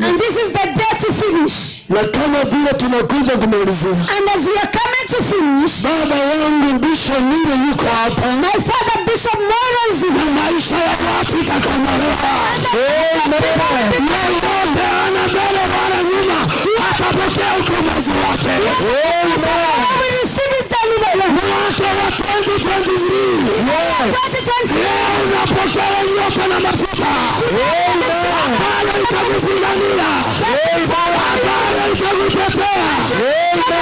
And this is the day to finish. Na kama vile tunakuja kumalizia, And as we are coming to finish, baba yangu Bishop Mire yuko hapa, my father Bishop Moira is na here. Maisha ya watu itakombolewa. Yeyote ana mbele wala nyuma atapokea ukombozi wake. We receive his deliverance. Mwaka wa 2023 2023. Leo unapokea nyota na mafuta ambayo itakupigania, ambayo itakutetea, na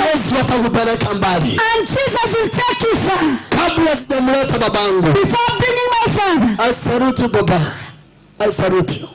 Yesu atakupeleka mbali. And Jesus will take you far. Kabla sijamleta babangu, Before bringing my father, I salute you, baba. I salute you.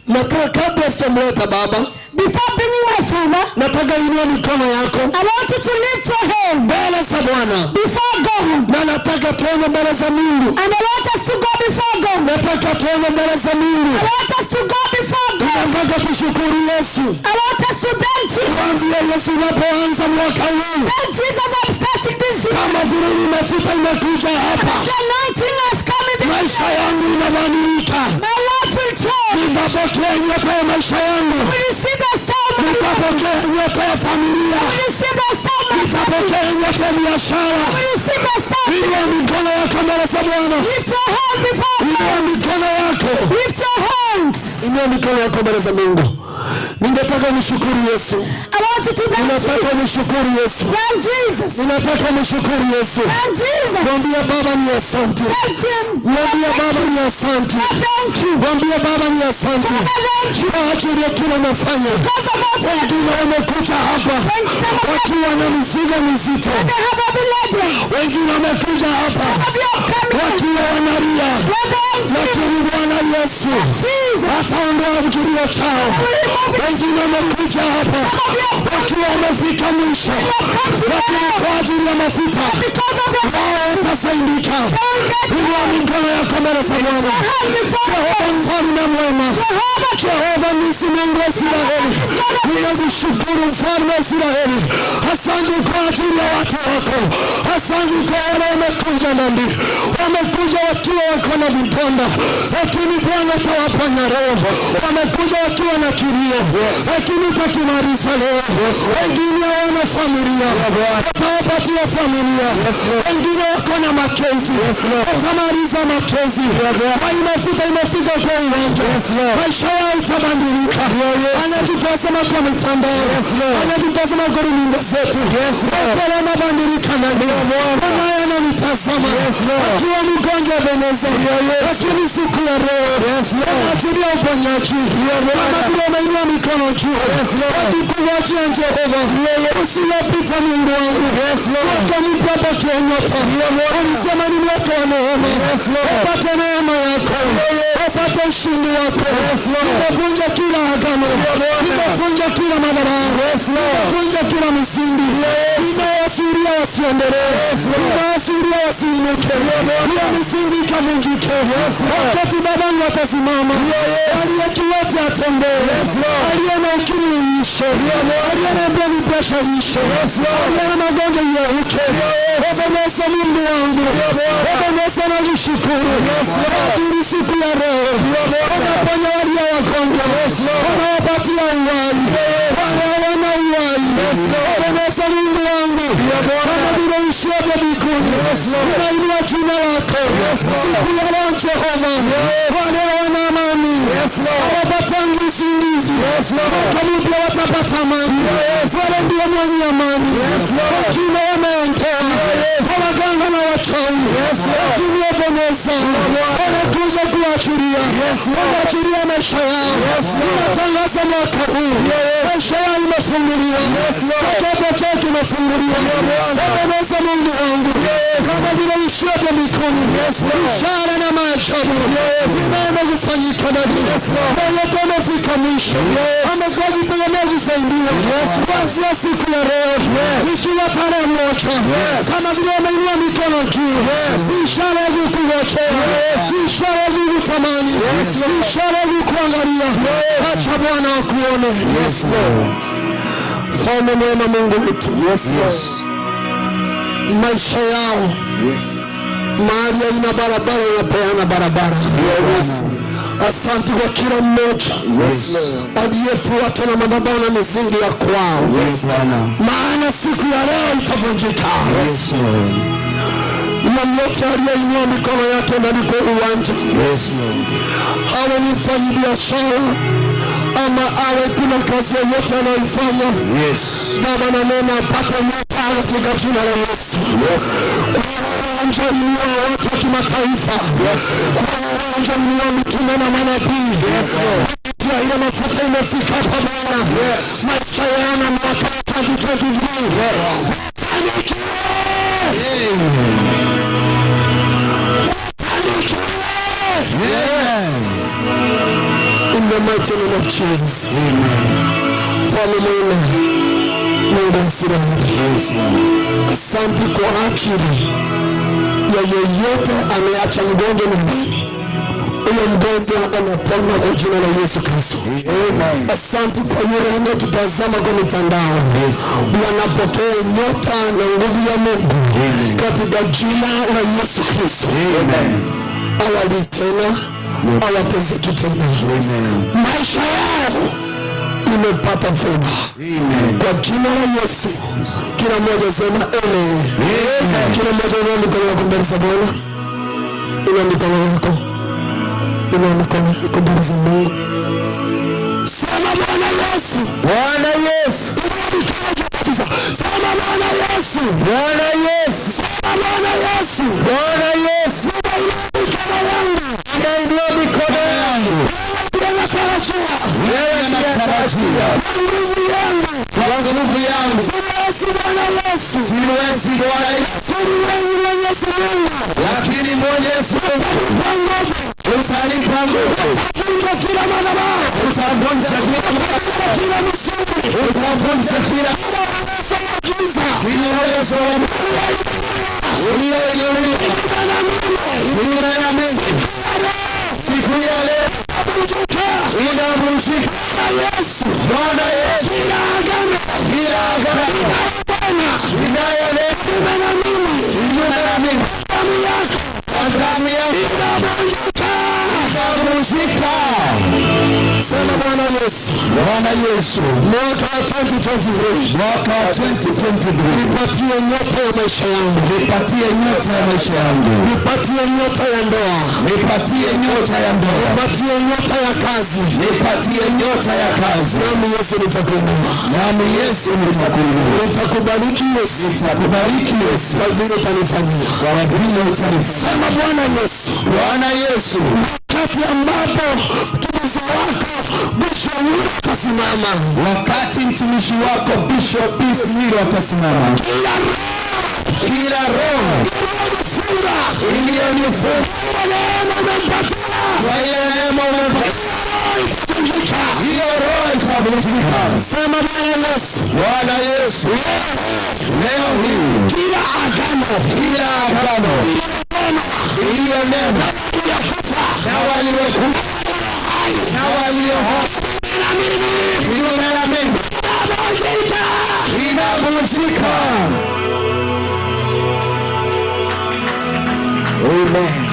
Nataka kabla sijamleta baba, before bringing my father, nataka inua mikono yako I want you to lift your hand mbele za Bwana, before God. Na nataka tuone mbele za Mungu. And I want us to go before God. Nataka tuone mbele za Mungu. I want us to go before God. Nataka tushukuru Yesu. I want us to thank Jesus. Tuambie Yesu, unapoanza mwaka huu, Thank Jesus, I'm starting this year. Kama vile ni mafuta imekuja hapa, The anointing has come in this maisha yangu inabadilika. My life will change. Nitapokea nyota ya maisha yangu, We receive the star of my life. Nitapokea nyota ya familia, We receive the star of my family. nitapokea nyota ya biashara. We receive the star. Inua mikono yako mbele za Bwana, Lift your hand before inua God. mikono yako, Lift your hands. Inua mikono yako mbele za Mungu. Ningetaka nishukuru Yesu, I want you to thank Jesus. ninataka nishukuru Yesu, Thank Jesus. ninataka nishukuru Yesu. Thank Jesus. Mwambie Baba ni asante, Thank him. Mwambie Baba ni asante, Thank you. Mwambie Baba ni asante Thank you. Kwa ajili ya kile unafanya. Because of what Wengine wamekuja hapa wakiwa na mizigo mizito, they have every laden. Wengine wamekuja hapa Of your coming. Wakiwa wanalia, lakini Bwana Yesu Jesus. Ataondoa kilio chao. Wengine wamekuja hapa wakiwa wamefika mwisho, lakini kwa ajili ya mafuta Because of your wao watasaidika. Inua mikono yako mbele za Bwana. Jehova mfalme mwema, Jehova nisi Mungu wa Israeli, ninakushukuru mfalme wa Israeli. Asante kwa ajili ya watu wako, asante kwa wale wamekuja nami, wamekuja wakiwa wako na vidonda, lakini Bwana utawaponya roho. Wamekuja wakiwa na kilio, lakini utakimaliza leo. Wengine hawana familia, utawapatia familia. Wengine wako na makezi, utamaliza makezi. Kwa mafuta imefika kwa uwanja, maisha yao itabadilika. Anatutazama kwa mitandao, anatutazama kwa runinga zetu, wote wanabadilika ndani. Bwana ananitazama akiwa mgonjwa Ebeneza, lakini siku ya leo anaachilia uponyaji kama vile wameinua mikono juu wakikungojea Jehova. Usiyopita Mungu wangu, mwaka mpya pokea nyota. Ulisema ni mwaka wa neema, upate neema yako, upate ushindi wako. Nimevunja kila agano, nimevunja kila madhabahu, nimevunja kila misingi, nimewasuria wasiendelee, nimewasuria wasiinuke, hiyo misingi ikavunjike. Wakati babangu atasimama, aliye kiwete atembee, aliye na ukimwi uishe, aliye na blood pressure ishe, aliye na magonjwa yauke. Ebeneza Mungu wangu, Ebeneza nakushukuru kwa ajili siku ya leo, unaponya walio wagonjwa, unawapatia uhai wale hawana uhai. Ebeneza Mungu wangu, kama vile uishiavyo mbinguni, ninainua jina lako siku ya leo Jehova. Wale hawana amani hawapatangi usingizi, mwaka mpya watapata amani. Wewe ndiye mwenye amani. Wengine wameendea kwa waganga na wachawi, lakini Ebeneza wanakuja kuachilia, wanaachilia maisha yao. Ninatangaza mwaka huu maisha yao imefunguliwa, chochote chao kimefunguliwa. Ebeneza Mungu wangu, kama vile uishiavyo mbinguni, ishara na maajabu vimeenda kufanyika ndani. Yeyote amefika mwisho, amekuwa akitegemea kusaidiwa, kuanzia siku ya leo ikiwa tarehe 1, kama vile wameinua mikono juu, ishara ya kukungojea, ishara ya kukutamani, ishara ya kukuangalia. Acha Bwana akuone. Mfalme mwema, Mungu wetu, maisha yao mahali haina barabara, unapeana barabara. Asante kwa kila mmoja aliyefuatwa na madhabahu na misingi ya kwao. Yes, Bwana. Maana siku ya leo itavunjika. Yes, Lord. Yeyote aliyeinua mikono yake ndani kwa uwanja, Yes, Lord. awe ni mfanyabiashara ama awe kuna kazi yoyote anayoifanya, Yes. Baba nanena apate nyota katika jina la Yesu. Yes. Uwanja inua watu wa kimataifa. Kwa uwanja inua mitume na manabii. Kupitia ile mafuta imefika hapa Bwana. Maisha yana mwaka 2023. Wafanikiwe. Wafanikiwe. Yes. In the mighty name of Jesus. Amen. Mfalme mwema, Mungu wa Israeli, Yes, Lord. asante kwa ajili ya yeyote ameacha mgonjwa nyumbani, huyo mgonjwa anapona kwa jina la Yesu Kristo. Amen. Asante kwa yule anayetutazama kwa mitandao, Yes. wanapokea nyota na nguvu ya Mungu Amen. katika jina la Yesu Kristo. Amen. Awali tena, awatezeki tena, Amen. maisha yao imepata fema Amen. kwa jina la Yesu. Kila mmoja sema amen. Amen. Kila mmoja inua mikono yako mbele za Bwana, inua mikono yako, inua mikono yako mbele za Mungu. Sema Bwana Yesu, Bwana Yesu. inua mikono juu kabisa. Sema Bwana Yesu, Bwana Yesu. sema Bwana Yesu, Bwana Yesu. inua mikono yangu, Nainua mikono yangu. wewe natarajia Wewe natarajia. kwa nguvu yangu, Kwa nguvu yangu. siwezi Bwana Yesu, Siwezi Bwana Yesu. lakini wewe Mwenyezi Mungu Lakini Mwenyezi Mungu utanipa nguvu, utanipa nguvu. utavunja kila madhabahu, Utavunja kila utavunja kila misingi, utavunja kila giza kila uwezo wa ulioinuliwa kinyume na mimi. Siku ya leo inavunjika. Yesu, Bwana Yesu, kila agano kila agano Bwana inayonena kinyume na mimi, kinyume na mimi damu yako kwa damu yako inavunjika. inavunjika. Sema Bwana Yesu, Bwana Yesu, mwaka wa 2023 mwaka wa 2023 nipatie nyota ya maisha yangu, nipatie nyota ya maisha yangu, nipatie nyota ya ndoa, nipatie nyota ya ndoa, nipatie nyota ya kazi, nipatie nyota ya kazi, nami Yesu nitakuinua, nami Yesu nitakuinua, nitakubariki Yesu nitakubariki Yesu kwa vile utanifanyia. kwa vile utanifanya. Sema Bwana Yesu, Bwana Yesu, wakati ambapo mtumishi wako Bishop Wilo atasimama, wakati mtumishi wako Bishop Wilo atasimama, kila kila roho iliyonifunga iliyonifunga kwa neema umempatia, kwa ile neema umempatia, itavunjika. hiyo roho itavunjika. Sema Bwana Yesu, Bwana Yesu, leo hii kila agano kila agano iliyonena iliyokufa na waliokufa na walio hai na mimi kinyume na mimi inavunjika. inavunjika. Amen.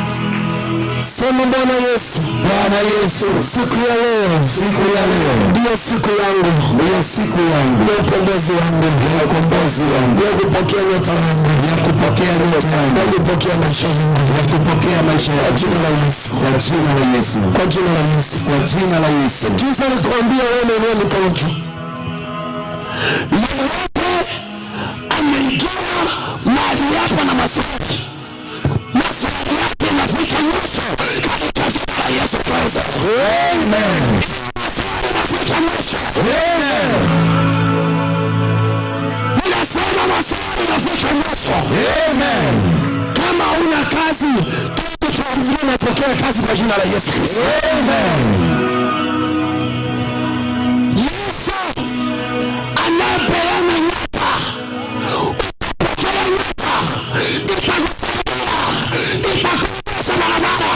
Sema Bwana Yesu, Bwana Yesu, siku ya leo siku ya leo ndiyo siku yangu ndiyo siku yangu ya ukombozi wangu, ya ukombozi wangu, ya kupokea nyota yangu, ya kupokea nyota yangu, ya kupokea maisha yangu, ya kupokea maisha kwa yangu jina la Yesu, kwa jina la Yesu, kwa jina la Yesu. kwa jina la Yesu. Jinsi nikuambia wewe mwenyewe mikono juu. Yeyote ameingia mahali hapa na maswali, maswali yake inafika mwisho katika jina la Yesu Kristo. Amen. Maswali inafika mwisho. Amen. Ninasema maswali inafika mwisho. Amen. Kama huna kazi, 2023 unapokea kazi kwa jina la Yesu Kristo. Amen. Yesu anapeana nyota, utapokea nyota, itakusaidia, itakuonyesha barabara,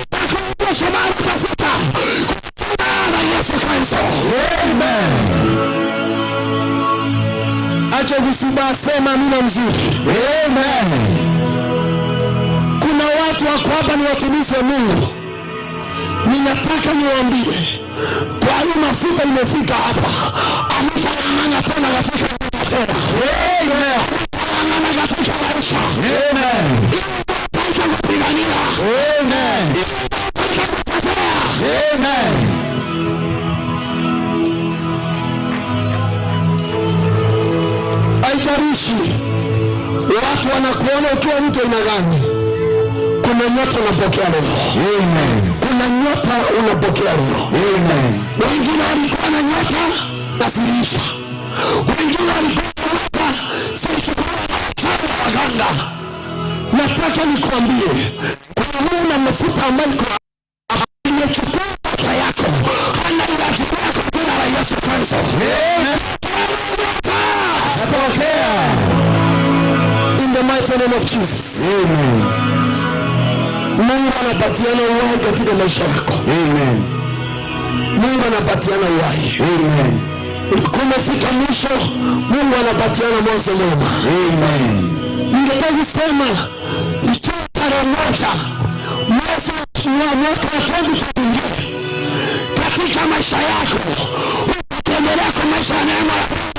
itakuonyesha mahali utafika kwa jina la Yesu Kristo. Amen. Acha kusubaa, sema amina mzuri. Amen. Kuna watu wako hapa ni watumishi wa Mungu, Ninataka niwaambie, kwa hiyo mafuta imefika hapa, hamtang'ang'ana tena katika nyumba tena. Amen. Hamtang'ang'ana katika maisha. Amen. Hiyo kupigania. Amen. Hiyo kutetea. Amen. Haijalishi watu wanakuona ukiwa mtu aina gani, kuna nyota unapokea leo. Amen. Kuna nyota unapokea leo. Amen. Wengine walikuwa na nyota na ziliisha, wengine walikuwa na nyota zilichukuliwa na wachawi na waganga. Nataka nikwambie, kuna Mungu na mafuta ambayo iko aliyechukua nyota yako anaiachilia kwa jina la Yesu Kristo. Amen. Napokea. In the mighty name of Jesus. Amen. Mungu anapatiana uhai katika maisha yako. Amen. Mungu anapatiana uhai. Amen. Ulikuwa umefika mwisho, Mungu anapatiana mwanzo mwema. Amen. Ningetaka kusema ikiwa tarehe 1 mwezi wa mwaka wa 2023 katika maisha yako utatembelea kwa maisha ya neema ya Bwana,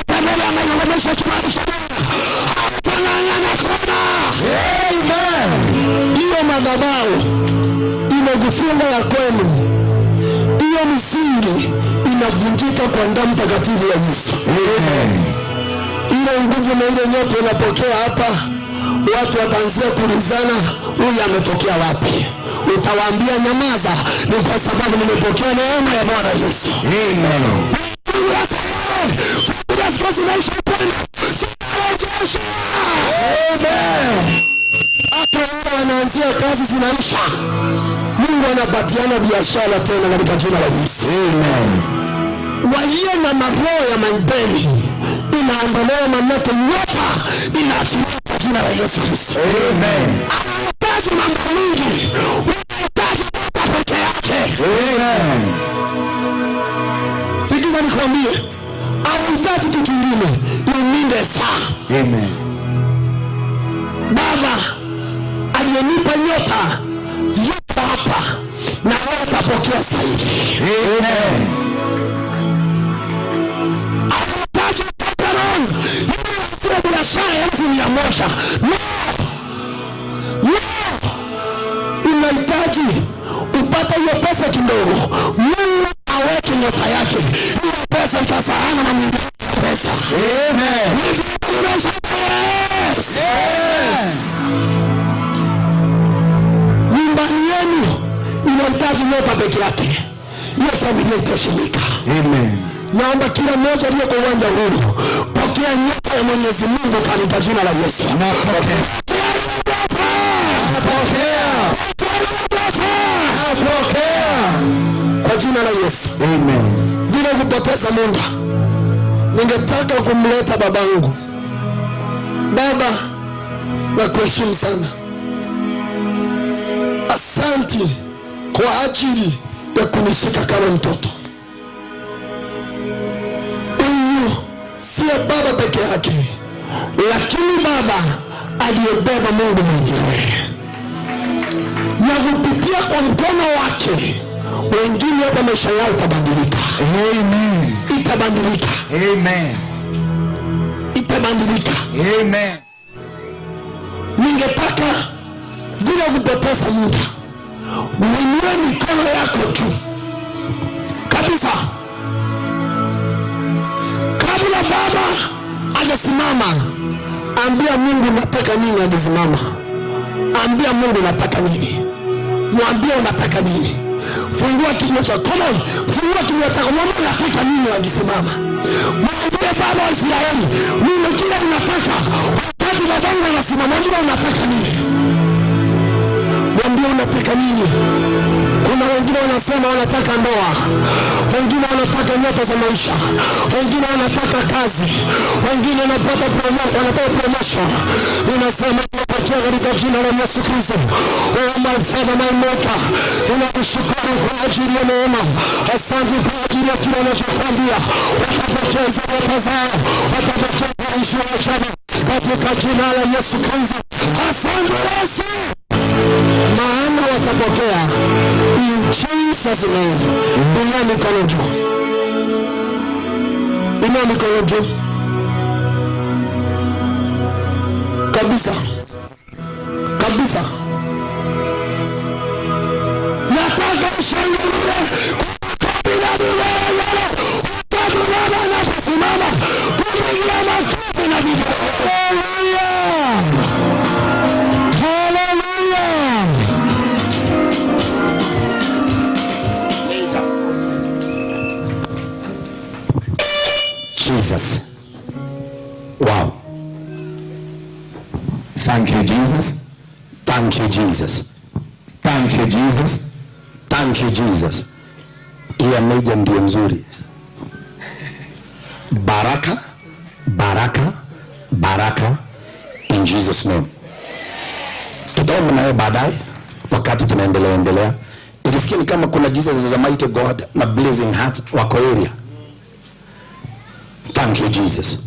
utatembelea kwa maisha ya kimaisha Bwana, hautang'ang'ana tena. Amen. Hiyo madhabahu imekufunga ya kwenu, hiyo misingi inavunjika kwa damu takatifu ya Yesu. Amen. Ile nguvu na ile nyota unapokea hapa, watu wataanzia kuulizana, huyu ametokea wapi? Utawaambia nyamaza, ni kwa sababu nimepokea neema ya Bwana Yesu. Amen. Familia ziko zinaisha upendo, zinarejesha. Amen. Hata wale wanaanzia kazi zinaisha, Mungu anapatiana biashara tena katika jina la Yesu. Amen. Walio na maroho ya mandeni inaondolewa, manake nyota inaachiliwa kwa jina la Yesu Kristo. Amen. Anahitaji mambo mingi, unahitaji nyota peke yake. Amen. Sikiza nikwambie, hauhitaji kitu kingine, you need a star. Amen. Baba aliyenipa nyota yuko hapa, na wewe utapokea zaidi. Amen. Hauhitaji petrol ili uanzie biashara ya 100,000. No, no, unahitaji upate hiyo pesa kidogo, Mungu aweke nyota yake, hiyo pesa itasaana na milioni ya pesa. Amen. Yes. Yes. Nyumbani yenu inahitaji nyota peke yake, hiyo familia itaheshimika. Amen. Naomba kila mmoja aliye kwa uwanja huu, pokea nyota ya Mwenyezi Mungu katika jina la Yesu. Napokea. Pokea nyota. Napokea. Pokea nyota. Napokea. Kwa jina la Yesu. Amen. Bila kupoteza muda, ningetaka kumleta babangu. Baba, nakuheshimu sana. Asanti kwa ajili ya kunishika kama mtoto. Huyu sio baba peke yake, lakini baba aliyebeba Mungu mwenyewe, na kupitia kwa mkono wake wengine hapa maisha yao itabadilika. Amen. Itabadilika. Amen. Itabadilika. Amen. Ningetaka vile kupoteza muda, uinue mikono yako juu kabisa. Kabla baba hajasimama, ambia Mungu nataka nini. Hajasimama, ambia Mungu nataka nini. Mwambie unataka nini. Fungua kinywa chako. Come on, fungua kinywa chako. Mwambie unataka nini akisimama. Mwambie Baba wa Israeli, mimi kile unataka. Wakati babangu anasimama, mwambie unataka nini. Mwambie unataka nini. Kuna wengine wanasema wanataka ndoa, wengine wanataka nyota za maisha, wengine wanataka kazi, wengine wanataka promotion. Ninasema tunapokea katika jina la Yesu Kristo. Oh my Father, my Maker, ninakushukuru kwa ajili ya neema. Asante kwa ajili ya kile unachokuambia. Watapokea hizo nyota zao, watapokea maisha ya ajabu katika jina la Yesu Kristo. Asante Yesu, maana watapokea. In Jesus name. Inua mikono juu. Inua mikono juu. Kabisa. Kabisa. Nataka ushangilie kwa bila wakati baba anaposimama kupigia makofi na vigelegele. Hallelujah. Hallelujah. Jesus. Wow. Thank you, Jesus. Thank you, Jesus. Thank you, Jesus. Thank you, Jesus. Hii ya Meja ndio nzuri. Baraka, baraka, baraka in Jesus name. Tutaomba naye baadaye wakati tunaendelea endelea. Ilisikia ni kama kuna Jesus is a mighty God na blazing hearts wako area. Thank you, Jesus.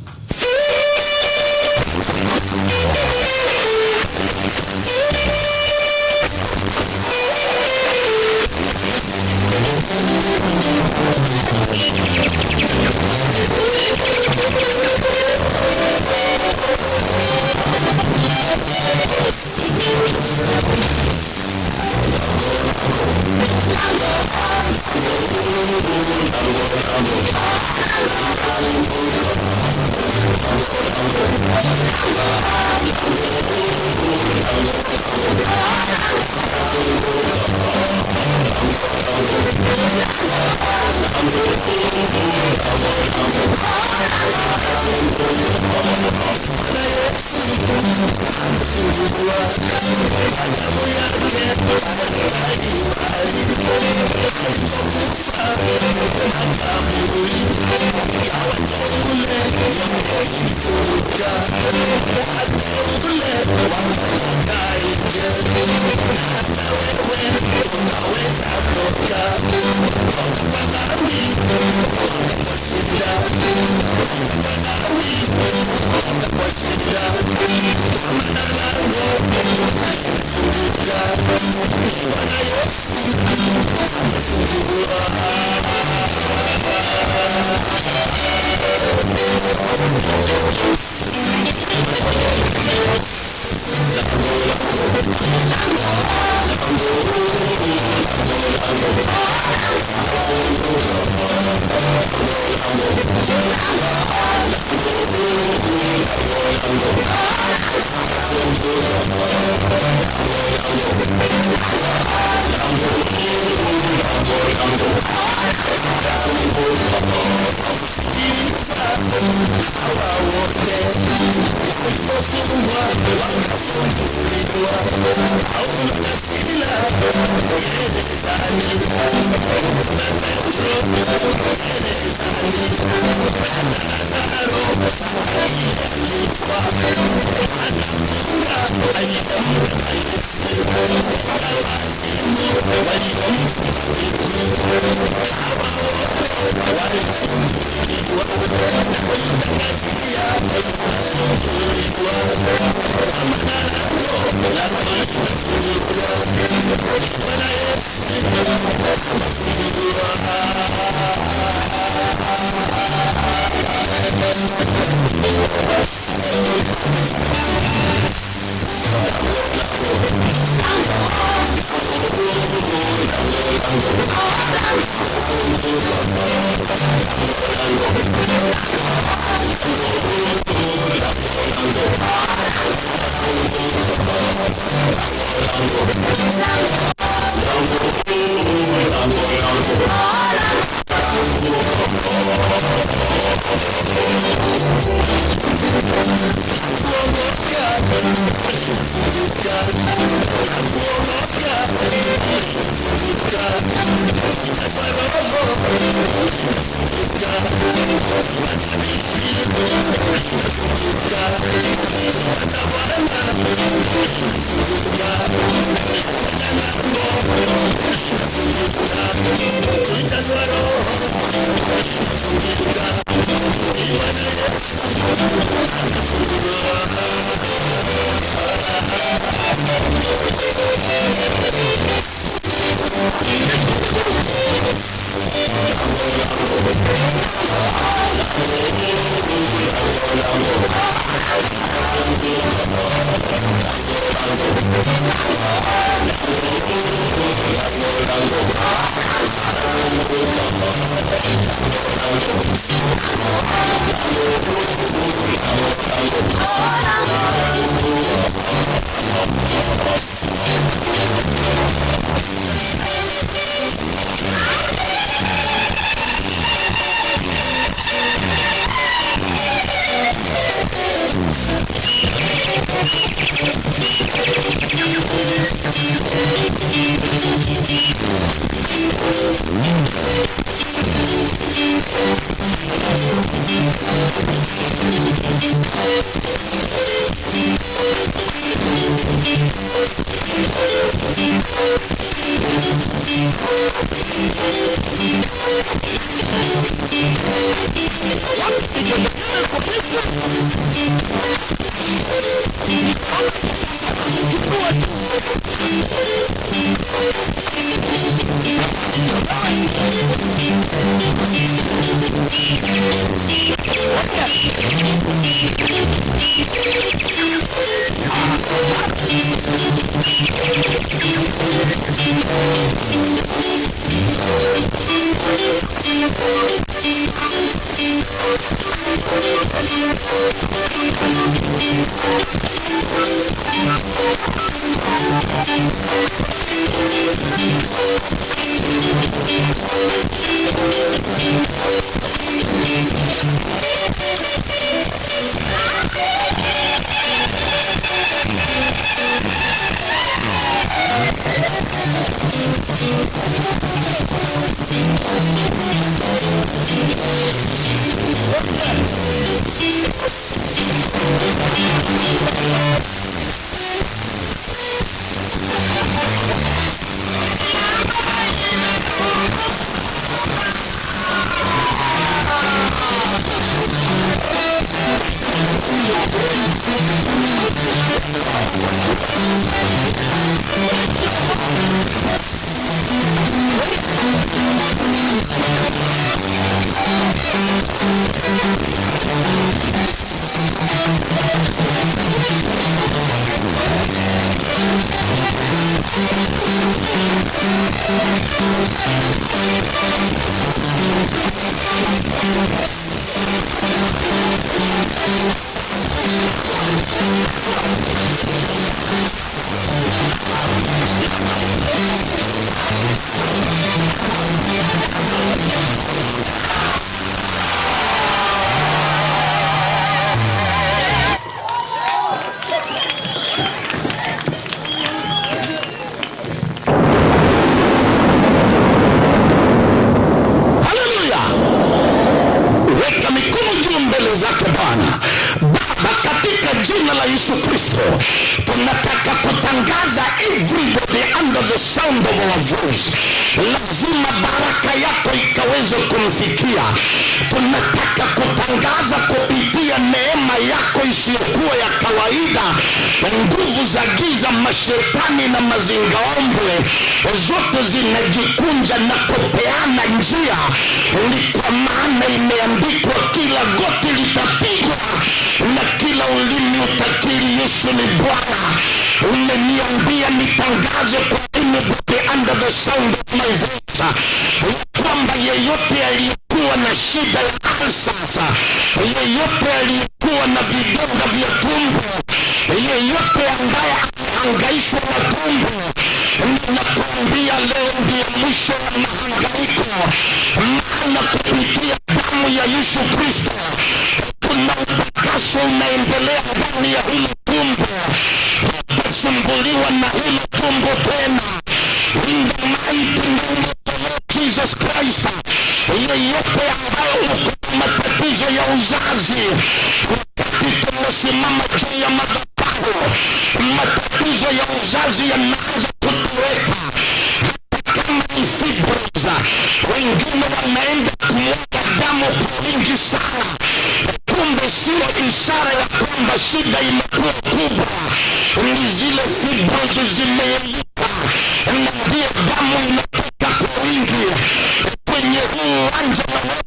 Kwenye huu uwanja wa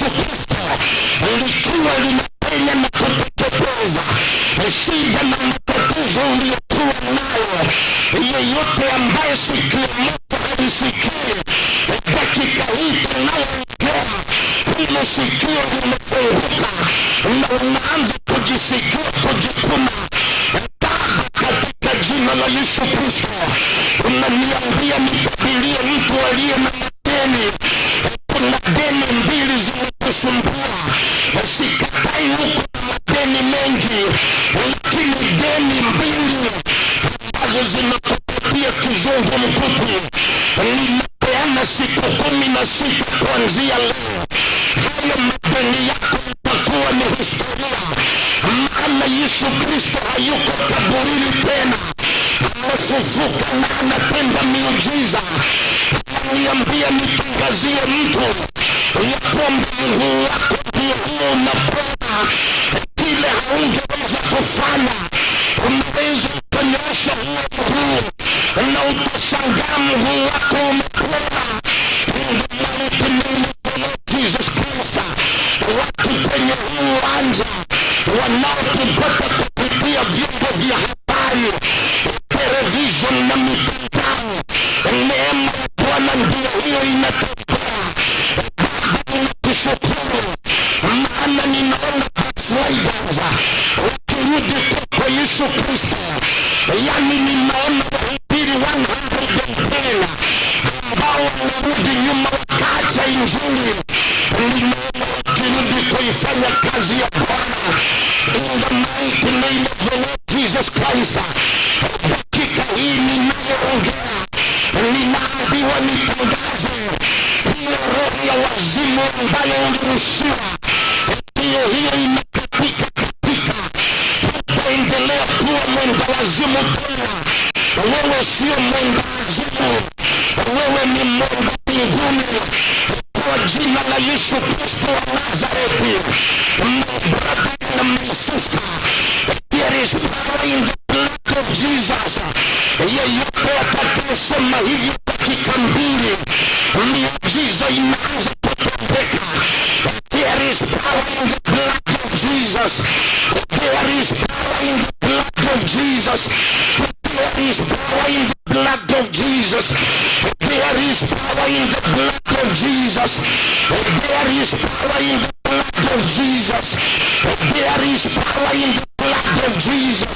Yesu Kristo likiwa linapenya na kuteketeza shida na matatizo uliyokuwa nayo. Yeyote ambaye sikio moja halisikii, dakika hii tunayoongea, hilo sikio limefunguka na unaanza kujisikia kujikuna. Baba, katika jina la Yesu Kristo, unaniambia nitabirie mtu aliye na madeni. Kuna deni mbili zimekusumbua. Sikatai huko na madeni mengi, lakini deni mbili ambazo zinakupatia kizungumkuti. Ninapeana siku 16 kuanzia leo, hayo madeni yako itakuwa ni historia, maana Yesu Kristo hayuko kaburini tena, amefufuka na anatenda miujiza. Ananiambia nitangazie mtu ya kwamba mguu wako ndio huo unapona. Kile haungeweza kufanya, unaweza ukanyoosha huo mguu na utashangaa mguu wako umepona. In the mighty name of the Lord Jesus Christ. Watu kwenye huu uwanja wanaotupata kupitia vyombo vya habari, television na mitandao, neema ya Bwana ndio hiyo inatembea. Baba, ninakushukuru maana ninaona backsliders wakirudi kwako Yesu Kristo. Yani ninaona wahubiri 110 ambao wanarudi nyuma wakaacha Injili, ninaona wakirudi kuifanya kazi ya Bwana. In the mighty name of the Lord Jesus Christ. Dakika hii ninayoongea, ninaambiwa nitangaze hiyo roho ya wazimu ambayo ulirushiwa, hiyo hiyo inakatika katika. Hutaendelea kuwa mwenda wazimu tena. Wewe sio mwenda wazimu, wewe ni mwenda mbinguni. Kwa jina la Yesu Kristo wa Nazareti, my brother and my sister, there is power in the blood of Jesus. Yeyote atakayesema hivyo dakika mbili, miujiza inaanza kutendeka. There is power in the blood of Jesus. There is power in the blood of Jesus. There is power in the blood of Jesus. There is power in the blood of Jesus. There is power in the blood of Jesus. There is power in the blood of Jesus.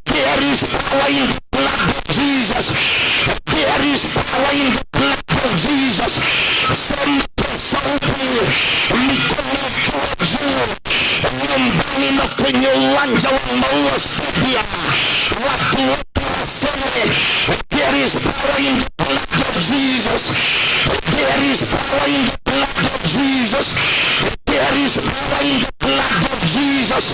There is power in the blood of Jesus. There is power in the blood of Jesus. Sema kwa sauti, mikono ikiwa juu, nyumbani na kwenye uwanja wa Maua Stadium, watu wote waseme, there is power in the blood of Jesus. There is power in the blood of Jesus. There is power in the blood of Jesus.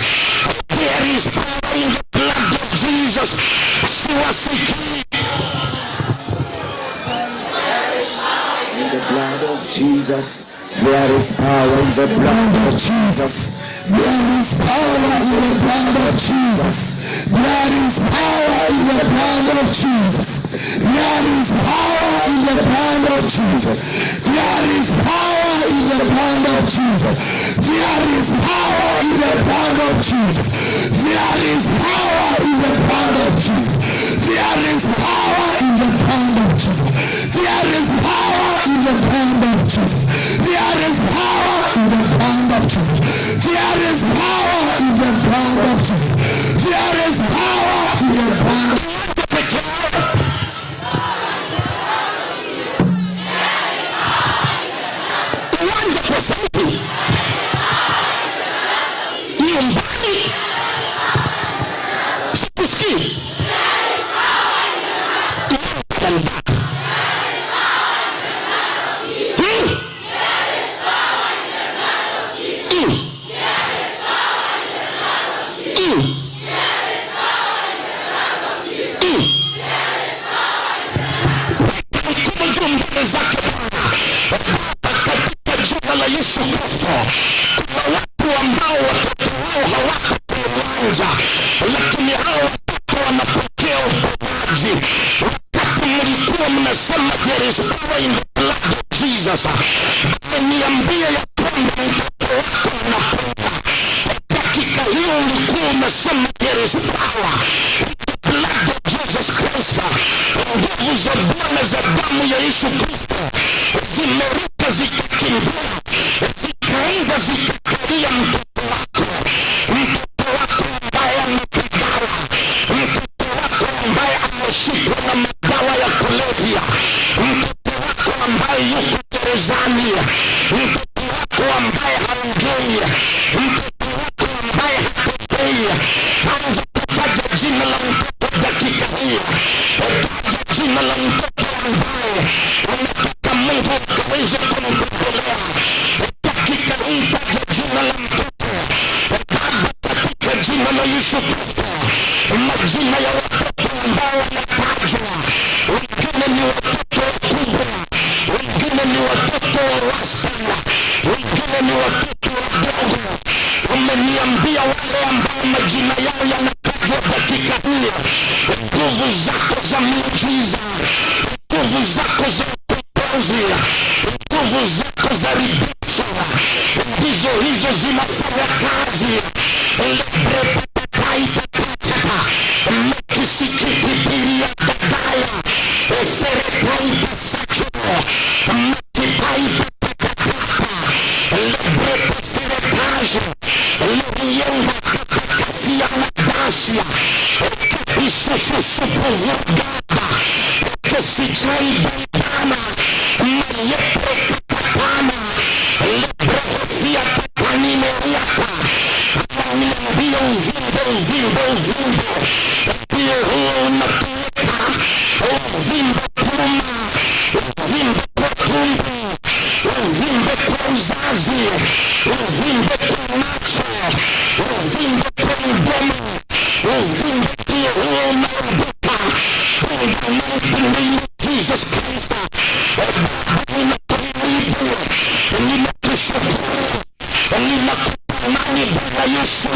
There is power in the blood of Jesus. Siwasikii. In the blood of Jesus, there is power in the blood of Jesus. There is power in the blood of Jesus. There is power in the blood of Jesus. There is power in the blood of Jesus. There is power in the blood of Jesus. There is power in the blood of Jesus. There is power in the blood of Jesus. There is power in the blood of Jesus. There is power in the blood of Jesus. There is power in the blood of Jesus. There is power in the blood of Jesus. There is power in the blood of Peke yao. Uwanja kwa sauti, nyumbani sikusikii. Than that. Hmm? Mm. Mm. Mm. Weka mkono juu mbele zake Bwana. Baba, katika jina la Yesu Kristo, kuna watu ambao watoto wao hawako kwenye uwanja, lakini hao watoto wanapokea uponyaji. Wakati mlikuwa mnasema there is power in the blood of Jesus, ameniambia ya kwamba kwamba mtoto wako anapona. Dakika hiyo ulikuwa unasema there is power in the blood of Jesus Christ. Nguvu za Bwana za damu ya Yesu Kristo zimeruka zikakimbia, zikaenda zikakalia mtoto wako, mtoto wako ambaye amepagawa, mtoto wako ambaye ameshikwa na madawa ya kulevya, mtoto wako ambaye yuko gerezani, mtoto wako ambaye haongei, mtoto wako ambaye hatembei. Anza kutaja jina la mtoto dakika hii, taja jina la mtoto ambaye unataka Mungu akaweze kumtembelea dakika hii, taja jina la mtoto. Baba, katika jina la Yesu Kristo, majina ya watoto ambao wanatajwa, wengine ni watoto wakubwa, wengine ni watoto wa wastani, wengine ni watoto wadogo. Umeniambia wale ambao majina yao yanatajwa dakika hii, nguvu zako za miujiza, nguvu zako za ukombozi, nguvu zako za redemption, ndizo hizo zinafanya kazi. Lebretataitatata mekisikitipiria dadaya eferetaipasacho mekipaipatatata lebreteferetaje lerienda katakafia madasia isususupuvurgada kesichaibaibana mayeprekapatana lebrehofia tatanineriata. Ananiambia uvimbe, uvimbe, uvimbe ndio huo unatoweka, uvimbe puma, uvimbe kwa tumbo, uvimbe kwa uzazi, uvimbe kwa macho, uvimbe kwa mdomo, uvimbe ndio huo unaondoka. In the mighty name of Jesus Christ, Baba, ninakuhimidi, ninakushukuru, ninakutamani Bwana Yesu,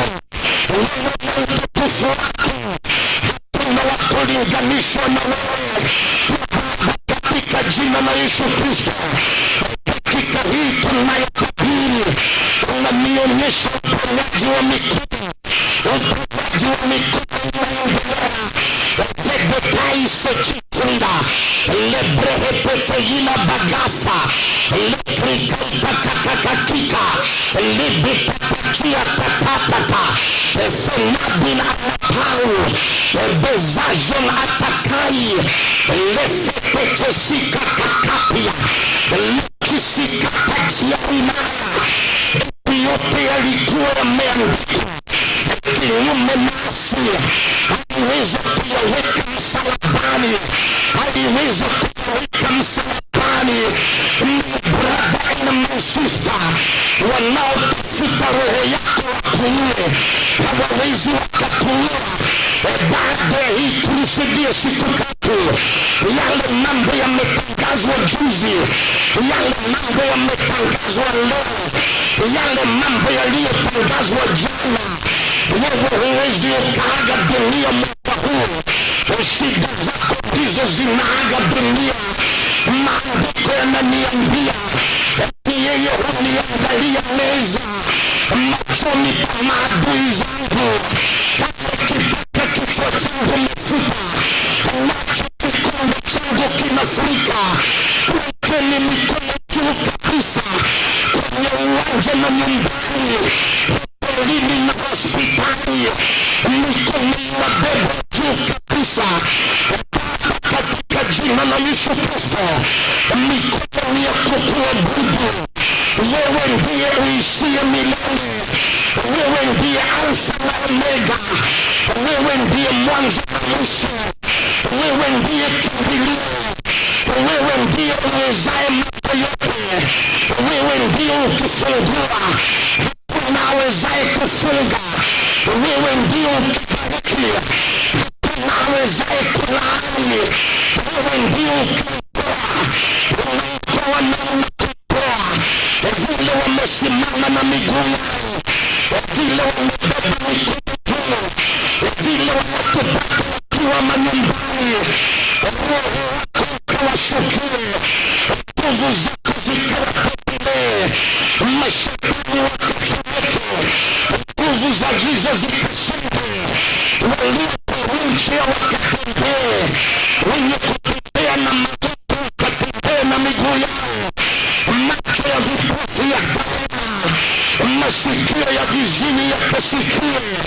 wewe na utukufu wako, hakuna wa kulinganishwa na wewe. Baba, katika jina la Yesu Kristo, dakika hii tunayotabiri, unanionyesha uponyaji wa mikono, uponyaji wa mikono unaendelea. Vedetaisechitrida lebreheteteila bagafa lekrikaitakakakakika libitatakia tatatata fenabin anapau bezajon atakai lefetechesikakakapia lekisikatachiainaya. Yote yalikuwa yameandikwa kinyume nasi, aliweza kuyaweka msalabani, aliweza kuyaweka msalabani. My brother and my sister, wanaotafuta roho yako wakuue hawawezi wakakuua. Baada ya hii kurusudia siku tatu, yale mambo yametangazwa juzi, yale mambo yametangazwa leo, yale mambo yaliyotangazwa jana, wewe huwezi ukaaga dunia mwaka huu. Shida zako ndizo zinaaga dunia. Maandiko yananiambia eti yeye huniandalia meza machoni pa maadui zangu, amekipaka kichwa changu mafuta, nacho kikombe changu kinafurika. Wekeni mikono juu kabisa kwenye uwanja na nyumbani, hotelini na hospitali, mikono inabebwa juu kabisa. Baba, katika jina la Yesu Kristo, mikono ni ya kukuabudu wewe. Ndiye uishie milele, wewe ndiye Alfa na Omega, wewe ndiye mwanzo na mwisho, wewe ndiye kimbilio, wewe ndiye uwezaye mambo yote, wewe ndiye ukifungua hakuna awezaye kufunga, wewe ndiye ukibariki hakuna awezaye kulaani, wewe ndiye ukiokoa, unaokoa na unakomboa. Vile wamesimama na miguu yao, vile wamebeba mikono juu, vile wanatupata wakiwa manyumbani, Roho wako ukawashukie, nguvu zako zikawatembelee, maisha Tusikie.